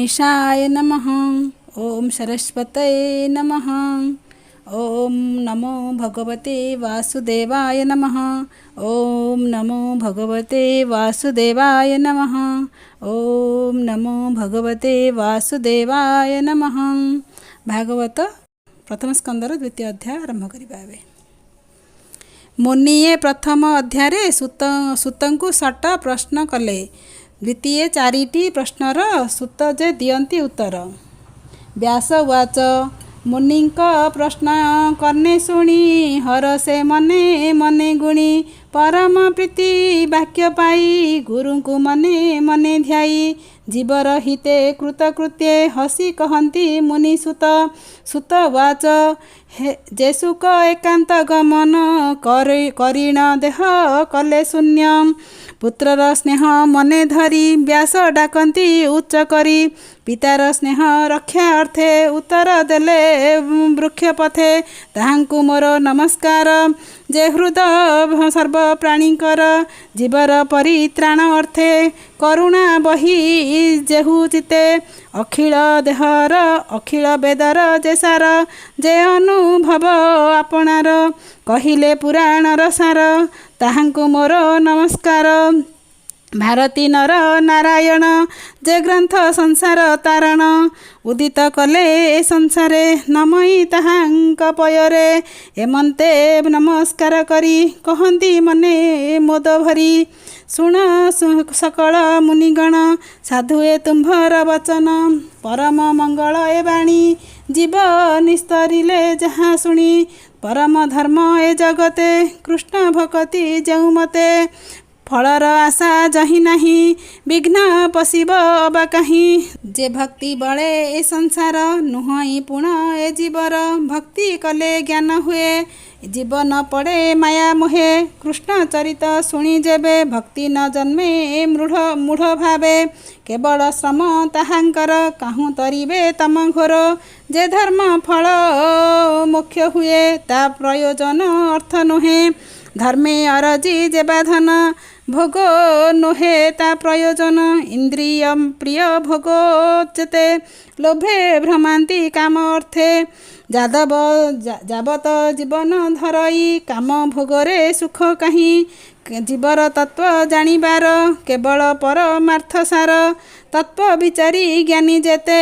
ଗଣେଶାୟ ନମଃ। ଓମ୍ ସରସ୍ୱତୈ ନମଃ। ଓମ୍ ନମୋ ଭଗବତେ ବାସୁଦେବାୟ ନମଃ। ଓମ୍ ନମୋ ଭଗବତେ ବାସୁଦେବାୟ ନମଃ। ଓମ୍ ନମୋ ଭଗବତେ ବାସୁଦେବାୟ ନମଃ। ଭାଗବତ ପ୍ରଥମ ସ୍କନ୍ଧର ଦ୍ୱିତୀୟ ଅଧ୍ୟାୟ ଆରମ୍ଭ କରିବା ଏବେ। ମୁନିଏ ପ୍ରଥମ ଅଧ୍ୟାୟରେ ସୂତଙ୍କୁ ଷଟ ପ୍ରଶ୍ନ କଲେ। ଦ୍ୱିତୀୟ ଚାରିଟି ପ୍ରଶ୍ନର ସୂତ ଯେ ଦିଅନ୍ତି ଉତ୍ତର। ବ୍ୟାସ ଉବାଚ, ମୁନିଙ୍କ ପ୍ରଶ୍ନ କର୍ଣ୍ଣେ ଶୁଣି ହରଷେ ମନେ ମନେ ଗୁଣି। ପରମ ପ୍ରୀତି ବାକ୍ୟ ପାଇ ଗୁରୁଙ୍କୁ ମନେ ମନେ ଧ୍ୟାଇ। ଜୀବର ହିତେ କୃତକୃତ୍ୟେ ହସି କହନ୍ତି ମୁନି ସୂତ। ସୂତ ଉବାଚ, ଯେ ଶୁକ ଏକାନ୍ତ ଗମନ କରିଣ ଦେହ କଲେ ଶୂନ୍ୟ। ପୁତ୍ରର ସ୍ନେହ ମନେ ଧରି ବ୍ୟାସ ଡାକନ୍ତି ଉଚ୍ଚ କରି। ପିତାର ସ୍ନେହ ରକ୍ଷା ଅର୍ଥେ ଉତ୍ତର ଦେଲେ ବୃକ୍ଷ ପଥେ। ତାହାଙ୍କୁ ମୋର ନମସ୍କାର, ଯେ ହୃଦ ସର୍ବ ପ୍ରାଣୀଙ୍କର। ଜୀବର ପରିତ୍ରାଣ ଅର୍ଥେ କରୁଣା ବହି ଯେହୁ ଚିତ୍ତେ। ଅଖିଳ ଦେହର ଅଖିଳ ବେଦର ଯେ ସାର, ଯେ ଅନୁଭବ ଆପଣାର କହିଲେ ପୁରାଣର ସାର, ତାହାଙ୍କୁ ମୋର ନମସ୍କାର। ଭାରତୀ ନର ନାରାୟଣ, ଯେ ଗ୍ରନ୍ଥ ସଂସାର ତାରଣ ଉଦିତ କଲେ ଏ ସଂସାରେ, ନମଇ ତାହାଙ୍କ ପୟରେ। ଏମନ୍ତେ ନମସ୍କାର କରି କହନ୍ତି ମନେ ମୋଦ ଭରି। ଶୁଣ ସକଳ ମୁନିଗଣ, ସାଧୁ ଏ ତୁମ୍ଭର ବଚନ। ପରମ ମଙ୍ଗଳ ଏ ବାଣୀ, ଜୀବ ନିସ୍ତରିଲେ ଯାହା ଶୁଣି। ପରମ ଧର୍ମ ଏ ଜଗତେ, କୃଷ୍ଣ ଭକତି ଯେଉଁ ମତେ। ଫଳର ଆଶା ଯହିଁ ନାହିଁ, ବିଘ୍ନ ପଶିବ ଅବା କାହିଁ। ଯେ ଭକ୍ତି ବଳେ ଏ ସଂସାର ନୁହଁଇ ପୁଣ ଏ ଜୀବର। ଭକ୍ତି କଲେ ଜ୍ଞାନ ହୁଏ, ଜୀବ ନ ପଡ଼େ ମାୟା ମୋହେ। କୃଷ୍ଣ ଚରିତ ଶୁଣି ଯେବେ ଭକ୍ତି ନ ଜନ୍ମେ ମୂଢ଼ ଭାବେ। କେବଳ ଶ୍ରମ ତାହାଙ୍କର, କାହୁଁ ତରିବେ ତମ ଘୋର। ଯେ ଧର୍ମ ଫଳ ମୋକ୍ଷ ହୁଏ, ତା ପ୍ରୟୋଜନ ଅର୍ଥ ନୁହେଁ। ଧର୍ମେ ଅରଜି ଯେବା ଧନ, ଭୋଗ ନୁହେଁ ତା ପ୍ରୟୋଜନ। ଇନ୍ଦ୍ରିୟ ପ୍ରିୟ ଭୋଗ ଯେତେ, ଲୋଭେ ଭ୍ରମାନ୍ତି କାମ ଅର୍ଥେ। ଯାଦବ ଯାବତ ଜୀବନ ଧରଇ, କାମ ଭୋଗରେ ସୁଖ କାହିଁ। ଜୀବର ତତ୍ତ୍ୱ ଜାଣିବାର କେବଳ ପରମାର୍ଥ ସାର। ତତ୍ତ୍ୱ ବିଚାରି ଜ୍ଞାନୀ ଯେତେ,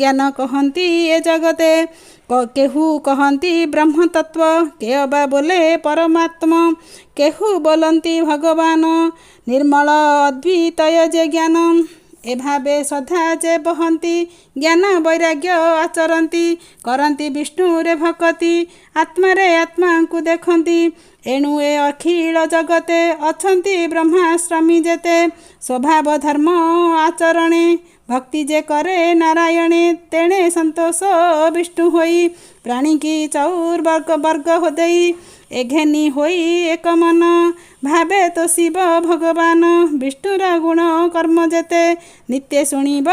ଜ୍ଞାନ କହନ୍ତି ଏ ଜଗତେ। କେହୁ କହନ୍ତି ବ୍ରହ୍ମତତ୍ତ୍ୱ, କେ ଅବା ବୋଲେ ପରମାତ୍ମ। କେହୁ ବୋଲନ୍ତି ଭଗବାନ, ନିର୍ମଳ ଅଦ୍ୱିତୟ ଯେ ଜ୍ଞାନ। ଏ ଭାବେ ଶ୍ରଦ୍ଧା ଯେ ବହନ୍ତି, ଜ୍ଞାନ ବୈରାଗ୍ୟ ଆଚରନ୍ତି। କରନ୍ତି ବିଷ୍ଣୁରେ ଭକତି, ଆତ୍ମାରେ ଆତ୍ମାଙ୍କୁ ଦେଖନ୍ତି। ଏଣୁ ଏ ଅଖିଳ ଜଗତେ ଅଛନ୍ତି ବ୍ରହ୍ମାଶ୍ରମୀ ଯେତେ। ସ୍ୱଭାବ ଧର୍ମ ଆଚରଣେ ଭକ୍ତି ଯେ କରେ ନାରାୟଣେ। ତେଣେ ସନ୍ତୋଷ ବିଷ୍ଣୁ ହୋଇ ପ୍ରାଣୀକି ଚଉର୍ବର୍ଗ ବର୍ଗ ଦେଇ। ଏଘେନି ହୋଇ ଏକ ମନ ଭାବେ ତ ଶିବ ଭଗବାନ। ବିଷ୍ଣୁର ଗୁଣ କର୍ମ ଯେତେ, ନିତ୍ୟ ଶୁଣିବ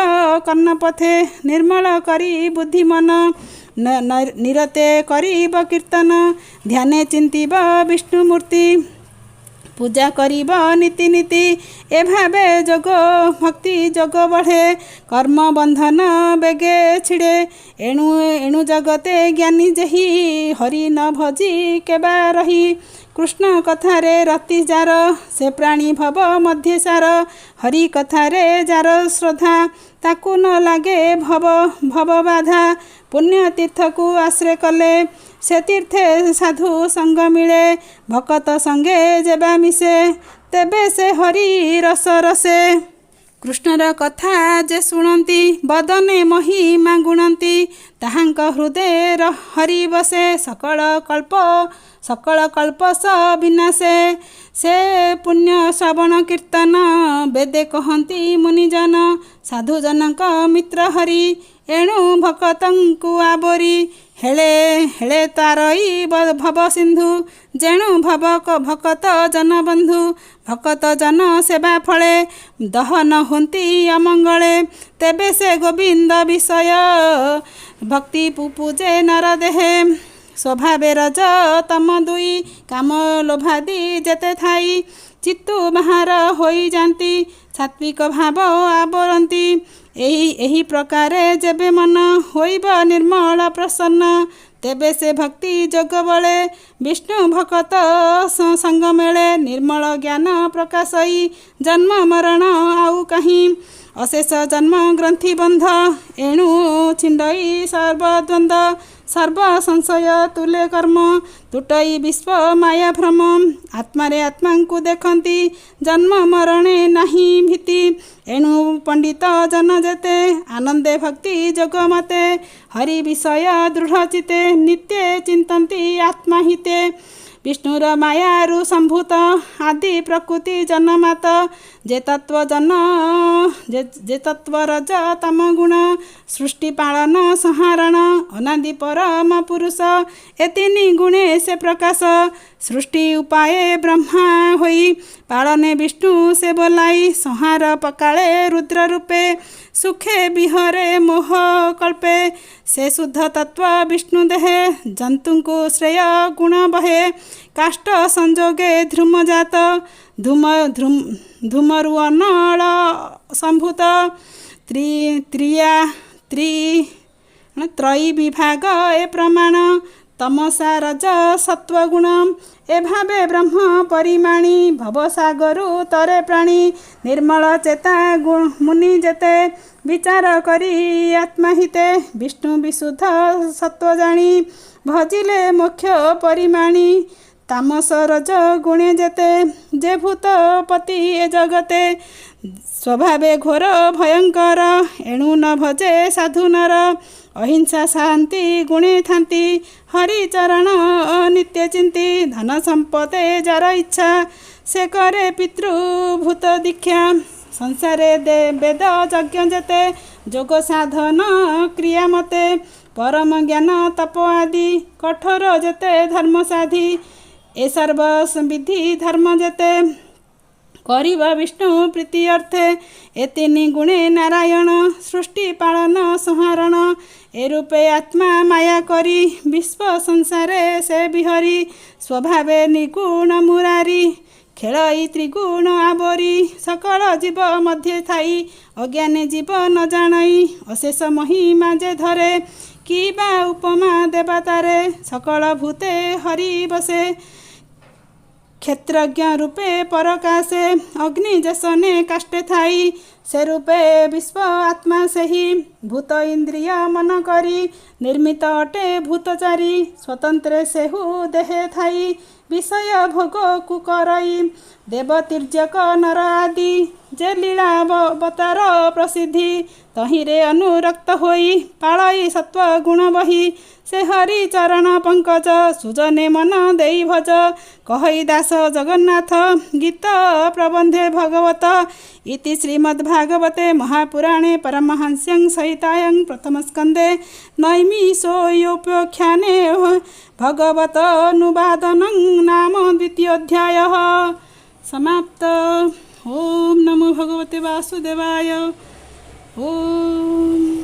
କର୍ଣ୍ଣପଥେ। ନିର୍ମଳ କରି ବୁଦ୍ଧି ମନ ନିରତେ କରିବ କୀର୍ତ୍ତନ। ଧ୍ୟାନେ ଚିନ୍ତିବ ବିଷ୍ଣୁମୂର୍ତ୍ତି, ପୂଜା କରିବ ନୀତି ନୀତି। ଏ ଭାବେ ଯୋଗ ଭକ୍ତି ଯୋଗ ବଢ଼େ, କର୍ମ ବନ୍ଧନ ବେଗେ ଛିଡ଼େ। ଏଣୁ ଏଣୁ ଜଗତେ ଜ୍ଞାନୀ ଯେହି, ହରି ନ ଭଜି କେବା ରହି। କୃଷ୍ଣ କଥାରେ ରତି ଯାର, ସେ ପ୍ରାଣୀ ଭବ ମଧ୍ୟେ ସାର। ହରି କଥାରେ ଯାର ଶ୍ରଦ୍ଧା, ତାକୁ ନ ଲାଗେ ଭବ ଭବ ବାଧା। ପୁଣ୍ୟ ତୀର୍ଥକୁ ଆଶ୍ରୟ କଲେ, ସେ ତୀର୍ଥେ ସାଧୁ ସଙ୍ଗ ମିଳେ। ଭକତ ସଙ୍ଗେ ଯେବା ମିଶେ, ତେବେ ସେ ହରି ରସ ରସେ। କୃଷ୍ଣର କଥା ଯେ ଶୁଣନ୍ତି, ବଦନେ ମହିମା ଗୁଣନ୍ତି। ତାହାଙ୍କ ହୃଦୟ ହରି ବସେ, ସକଳ କଳ୍ପସ ବିନାଶେ। ସେ ପୁଣ୍ୟ ଶ୍ରବଣ କୀର୍ତ୍ତନ ବେଦେ କହନ୍ତି ମୁନିଜନ। ସାଧୁଜନଙ୍କ ମିତ୍ର ହରି, ଏଣୁ ଭକତଙ୍କୁ ଆବୋରି। ହେଳେ ହେଳେ ତାରଇ ଭବ ସିନ୍ଧୁ, ଯେଣୁ ଭବ ଭକତ ଜନବନ୍ଧୁ। ଭକତ ଜନ ସେବା ଫଳେ ଦହନ ହୁଅନ୍ତି ଅମଙ୍ଗଳେ। ତେବେ ସେ ଗୋବିନ୍ଦ ବିଷୟ ଭକ୍ତି ପୂଜେ ନର ଦେହେ। ସ୍ୱଭାବେ ରଜ ତମ ଦୁଇ, କାମ ଲୋଭାଦି ଯେତେ ଥାଇ। ଚିତ୍ତୁ ବାହାର ହୋଇଯାନ୍ତି, ସାତ୍ୱିକ ଭାବ ଆବରନ୍ତି। ଏହି ଏହି ପ୍ରକାରେ ଯେବେ ମନ ହୋଇବ ନିର୍ମଳ ପ୍ରସନ୍ନ, ତେବେ ସେ ଭକ୍ତି ଯୋଗ ବଳେ ବିଷ୍ଣୁ ଭକତ ସଙ୍ଗ ମେଳେ। ନିର୍ମଳ ଜ୍ଞାନ ପ୍ରକାଶଇ ଜନ୍ମ ମରଣ ଆଉ କାହିଁ। ଅଶେଷ ଜନ୍ମ ଗ୍ରନ୍ଥି ବନ୍ଧ ଏଣୁ ଛିଣ୍ଡଇ ସର୍ବଦ୍ୱନ୍ଦ୍ୱ। ସର୍ବ ସଂଶୟ ତୁଲେ କର୍ମ ତୁଟଇ ବିଶ୍ୱ ମାୟା ଭ୍ରମ। ଆତ୍ମାରେ ଆତ୍ମାଙ୍କୁ ଦେଖନ୍ତି ଜନ୍ମ ମରଣେ ନାହିଁ ଭୀତି। ଏଣୁ ପଣ୍ଡିତ ଜନ ଯେତେ ଆନନ୍ଦେ ଭକ୍ତି ଯୋଗ ମତେ। ହରି ବିଷୟ ଦୃଢ଼ ଚିତ୍ତେ ନିତ୍ୟେ ଚିନ୍ତନ୍ତି ଆତ୍ମାହିତେ। ବିଷ୍ଣୁର ମାୟାରୁ ସମ୍ଭୂତ ଆଦି ପ୍ରକୃତି ଜନମାତ। ଯେ ତତ୍ତ୍ୱ ଜନ ଯେ ତତ୍ତ୍ୱ ରଜ ତମ ଗୁଣ ସୃଷ୍ଟି ପାଳନ ସଂହାରଣ। ଅନାଦି ପରମ ପୁରୁଷ ଏ ତିନି ଗୁଣେ ସେ ପ୍ରକାଶ। ସୃଷ୍ଟି ଉପାଏ ବ୍ରହ୍ମା ହୋଇ ପାଳନେ ବିଷ୍ଣୁ ସେ ବୋଲାଇ। ସଂହାର ପକାଳେ ରୁଦ୍ର ରୂପେ ସୁଖେ ବିହରେ ମୋହ କଳ୍ପେ। ସେ ଶୁଦ୍ଧ ତତ୍ତ୍ୱ ବିଷ୍ଣୁ ଦେହେ ଜନ୍ତୁଙ୍କୁ ଶ୍ରେୟ ଗୁଣ ବହେ। କାଷ୍ଠ ସଂଯୋଗେ ଧୂମଜାତ ଧୂମ ଧୂମରୁ ଅନଳ ସମ୍ଭୂତ। ତ୍ରି ତ୍ରିୟା ତ୍ରି ତ୍ରୟୀ ବିଭାଗ ଏ ପ୍ରମାଣ ତମସା ରଜ ସତ୍ୱଗୁଣ। ଏ ଭାବେ ବ୍ରହ୍ମ ପରିମାଣି ଭବସାଗରୁ ତରେ ପ୍ରାଣୀ। ନିର୍ମଳ ଚେତା ମୁନି ଯେତେ ବିଚାର କରି ଆତ୍ମାହିତେ। ବିଷ୍ଣୁ ବିଶୁଦ୍ଧ ସତ୍ୱ ଜାଣି ଭଜିଲେ ମୋକ୍ଷ ପରିମାଣି। ତାମସ ରଜ ଗୁଣେ ଯେତେ ଯେ ଭୂତପତି ଏ ଜଗତେ। ସ୍ୱଭାବେ ଘୋର ଭୟଙ୍କର ଏଣୁ ନ ଭଜେ ସାଧୁ ନର। ଅହିଂସା ଶାନ୍ତି ଗୁଣେ ଥାନ୍ତି ହରି ଚରଣ ନିତ୍ୟ ଚିନ୍ତି। ଧନ ସମ୍ପଦେ ଯାର ଇଚ୍ଛା ସେ କରେ ପିତୃଭୂତ ଦୀକ୍ଷା। ସଂସାରେ ବେଦ ଯଜ୍ଞ ଯେତେ ଯୋଗ ସାଧନ କ୍ରିୟା ମତେ। ପରମ ଜ୍ଞାନ ତପ ଆଦି କଠୋର ଯେତେ ଧର୍ମ ସାଧି। ଏ ସର୍ବ ବିଧି ଧର୍ମ ଯେତେ କରିବ ବିଷ୍ଣୁ ପ୍ରୀତି ଅର୍ଥେ। ଏ ତିନି ଗୁଣେ ନାରାୟଣ ସୃଷ୍ଟି ପାଳନ ସଂହାରଣ। ଏ ରୂପେ ଆତ୍ମା ମାୟା କରି ବିଶ୍ୱ ସଂସାରେ ସେ ବିହରି। ସ୍ୱଭାବେ ନିର୍ଗୁଣ ମୁରାରୀ ଖେଳଇ ତ୍ରିଗୁଣ ଆବରି। ସକଳ ଜୀବ ମଧ୍ୟେ ଥାଇ ଅଜ୍ଞାନୀ ଜୀବ ନ ଜାଣଇ। ଅଶେଷ ମହିମା ଯେ ଧରେ କି ବା ଉପମା ଦେବା ତାରେ। ସକଳ ଭୂତେ ହରି ବସେ କ୍ଷେତ୍ରଜ୍ଞ ରୂପେ ପରକାଶେ। ଅଗ୍ନି ଯେସନେ କାଷ୍ଠେ ଥାଇ ସେ ରୂପେ ବିଶ୍ୱ ଆତ୍ମା ସେହି। ଭୂତ ଇନ୍ଦ୍ରିୟ ମନ କରି ନିର୍ମିତ ଅଟେ ଭୂତଚାରୀ। ସ୍ୱତନ୍ତ୍ରେ ସେହୁ ଦେହେ ଥାଇ ବିଷୟ ଭୋଗକୁ କରଇ। ଦେବ ତିର୍ଯ୍ୟକ ନର ଆଦି ଯେ ଲୀଳା ଅବତାର ପ୍ରସିଦ୍ଧି। ତହିଁରେ ଅନୁରକ୍ତ ହୋଇ ପାଳଇ ସତ୍ୱ ଗୁଣ ବହି। ସେ ହରି ଚରଣ ପଙ୍କଜ ସୁଜନେ ମନ ଦେଇ ଭଜ। କହଇ ଦାସ ଜଗନ୍ନାଥ ଗୀତ ପ୍ରବନ୍ଧେ ଭଗବତ। ଇତି ଶ୍ରୀମଦ୍ଭାଗବତେ ମହାପୁରାଣେ ପରମହଂସ୍ୟଂ ସଂହିତାୟଂ ପ୍ରଥମ ସ୍କନ୍ଧେ ନୈମିଷୋପାଖ୍ୟାନେ ଭଗବତନୁବାଦନଂ ନାମ ଦ୍ୱିତୀୟୋऽଧ୍ୟାୟः ସମାପ୍ତ। ଓಂ ନମୋ ଭଗବତେ ବାସୁଦେବାୟ। ଓମ୍।